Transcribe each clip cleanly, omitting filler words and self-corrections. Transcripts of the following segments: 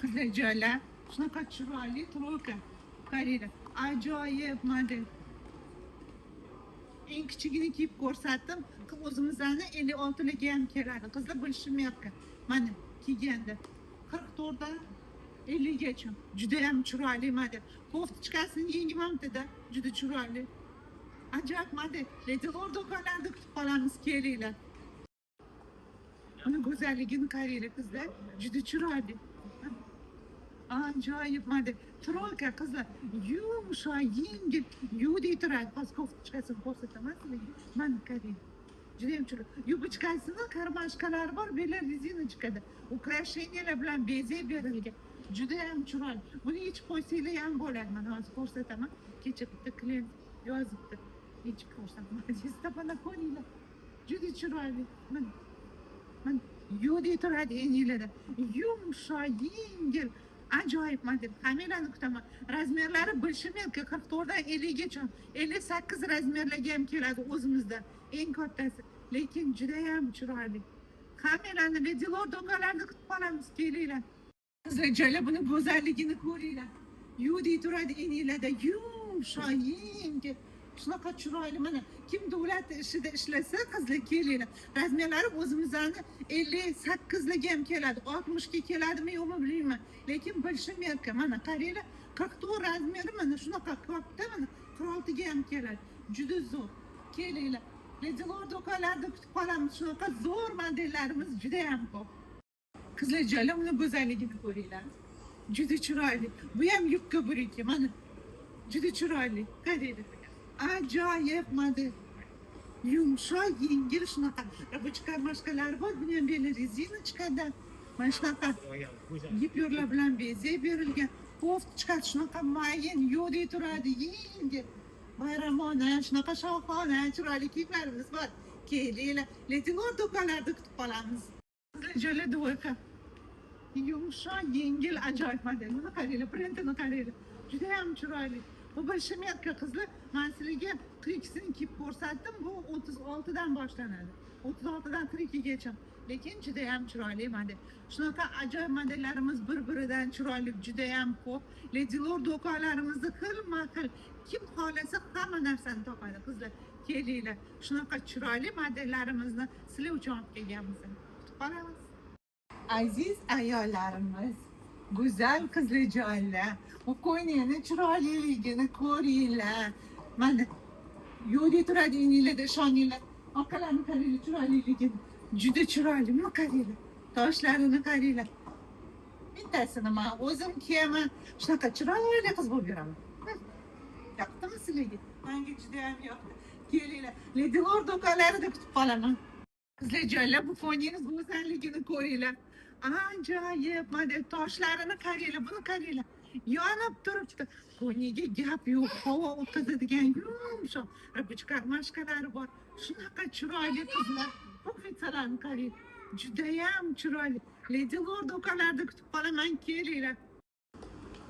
Qizlarjonlar, shunaqa chiroyli тройка. Qaranglar, ajoyib model. Eng kichigini kiyib ko'rsatdim. O'zimizni 56 larga ham keladi. Qizlar, bilishmayapti. Mana kiyganda 44 dan 50 gacha. Juda ham chiroyli model. Кофточка sini yengi mantada juda chiroyli. Ajoyib model. Lady Lor do'konlarida kutib qolamiz, kelinglar. Uni go'zalligini qaranglar, qizlar. Juda chiroyli. Ajoyib model. Тройка, qizlar, yumshoq, yengil, yuvdek turadi. Hozir кофточка sini ko'rsataman sizlarga. Mana, qarang. Judayam chiroyli. Юбочка sini кармашка lari bor, beli резиночка da. Украшения lar bilan bezak berilgan. Judayam chiroyli. Buni yechib qo'ysanglar ham bo'ladi. Mana, hozir ko'rsataman. Kecha bitta klient yozibdi. Yechib ko'rsataman. Mana, ko'ringlar. Juda chiroyli. Mana. Mana, yuvdek turadi eninglarda. Yumshoq, yengil. Ajoyib model. Hammanglarni kutaman. Razmerlari bilishim, 44 dan 50 gacha. 58 razmerlarga ham keladi o'zimizda. Eng kattasi. Lekin judayam chiroyli. Hammanglarni Lady Lor do'konlarida kutib qolamiz, kelinglar. Qizlarjonlar, buni go'zalligini ko'ringlar. Yuvdek turadi eninglarda. Yumshoq, yengil. Shunaqa chiroyli. Mana, kim davlat ishida ishlasa, qizlar, kelinglar. Razmerlari o'zimizni 58 larga ham keladi. 60 ga keladimi, yo'qmi, bilmayman. Lekin bilishim. Mana, qaranglar, 44 razmeri mana shunaqa katta, mana 46 ga ham keladi. Juda zo'r. Kelinglar. Lady Lor do'konlarida kutib qolamiz. Shunaqa zo'r modellarimiz juda ham ko'p. Qizlarjonlar, uni go'zalligini ko'ringlar. Juda chiroyli. Bu ham yubka buriki, mana. Juda chiroyli. Qaranglar. Ajoyib model. Yumshoq, yengil shunaqa. Рабочий кармашка lari bor, buni ham beli резиночка da. Mana shunaqa гипюр lar bilan bezak berilgan. Кофточка shunaqa mayin, yo'dek turadi, yengil. Bayramona, shunaqa shohona, chiroyli kiyimlarimiz bor. Kelinglar, Lady Lor do'konlarida kutib qolamiz. Qizlarjonlar, двойка. Yumshoq, yengil, ajoyib model. Buni qaranglar, printini qaranglar. Juda ham chiroyli. Bu bir шмерка, qizlar. Men sizlarga 42sini kiyib ko'rsatdim. Bu 36 dan boshlanadi. 36 dan 42 gacha. Lekin juda ham chiroyli model. Shunaqa ajoyib modellarimiz bir-biridan chiroyli, juda ham ko'p. Lady Lor do'konlarimizda xilma-xil, kim xohlasa, hamma narsani topadi, qizlar. Kelinglar. Shunaqa chiroyli modellarimizni sizlar uchun olib kelganmiz. Kutib qolamiz. Aziz ayollarimiz, go'zal qizlarjonlar, bu ko'ylakni chiroyliligini ko'ringlar. Mana, yo'lda turadi eninglarda, ishoninglar. Orqalarini qaranglar, chiroyliligini. Juda chiroyli. Buni qaranglar. Toshlarini qaranglar. Bittasini man o'zim kiyaman. Shunaqa chiroyli qiz bo'lib yuraman. Yoqdimi sizlarga? Menga juda ham yoqdi. Kelinglar. Lady Lor do'konlarida kutib qolaman. Qizlarjonlar, bu foniyni go'zalligini ko'ringlar. Ajoyib model, toshlarini qaranglar, buni qaranglar. Yonib turibdi. Koniga gap yo'q, havo o'tkazadigan yumshoq рабочий кармашка lari bor. Shunaqa chiroyli, qizlar. Пуговица larni qarang. Judayam chiroyli. Lady Lor do'konlarida kutib qolaman, kelinglar.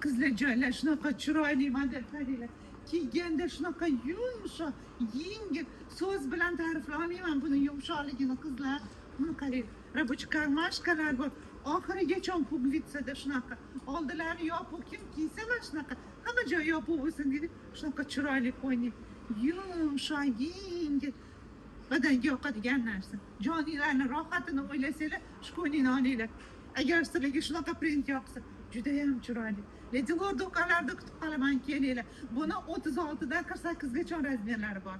Qizlarjonlar, shunaqa chiroyli model, qaranglar. Kiyganda shunaqa yumshoq, yengil, so'z bilan ta'riflay olmayman buni yumshoqligini, qizlar. Buni qarang. Рабочий кармашка lar bor. Oxirigacha пуговица da shunaqa. Oldilari yopiq, kim kiysa, mana shunaqa. Hamma joy yopiq bo'lsin deydi. Shunaqa chiroyli ko'ylak. Yumshoq, yengil. Badanga yoqadigan narsa. Joninglarni rohatini o'ylasanglar, shu ko'ylakni olinglar. Agar sizlarga shunaqa print yoqsa, juda ham chiroyli. Lady Lor do'konlarida kutib qolaman, kelinglar. Buni 36 dan 48 gacha razmerlari bor.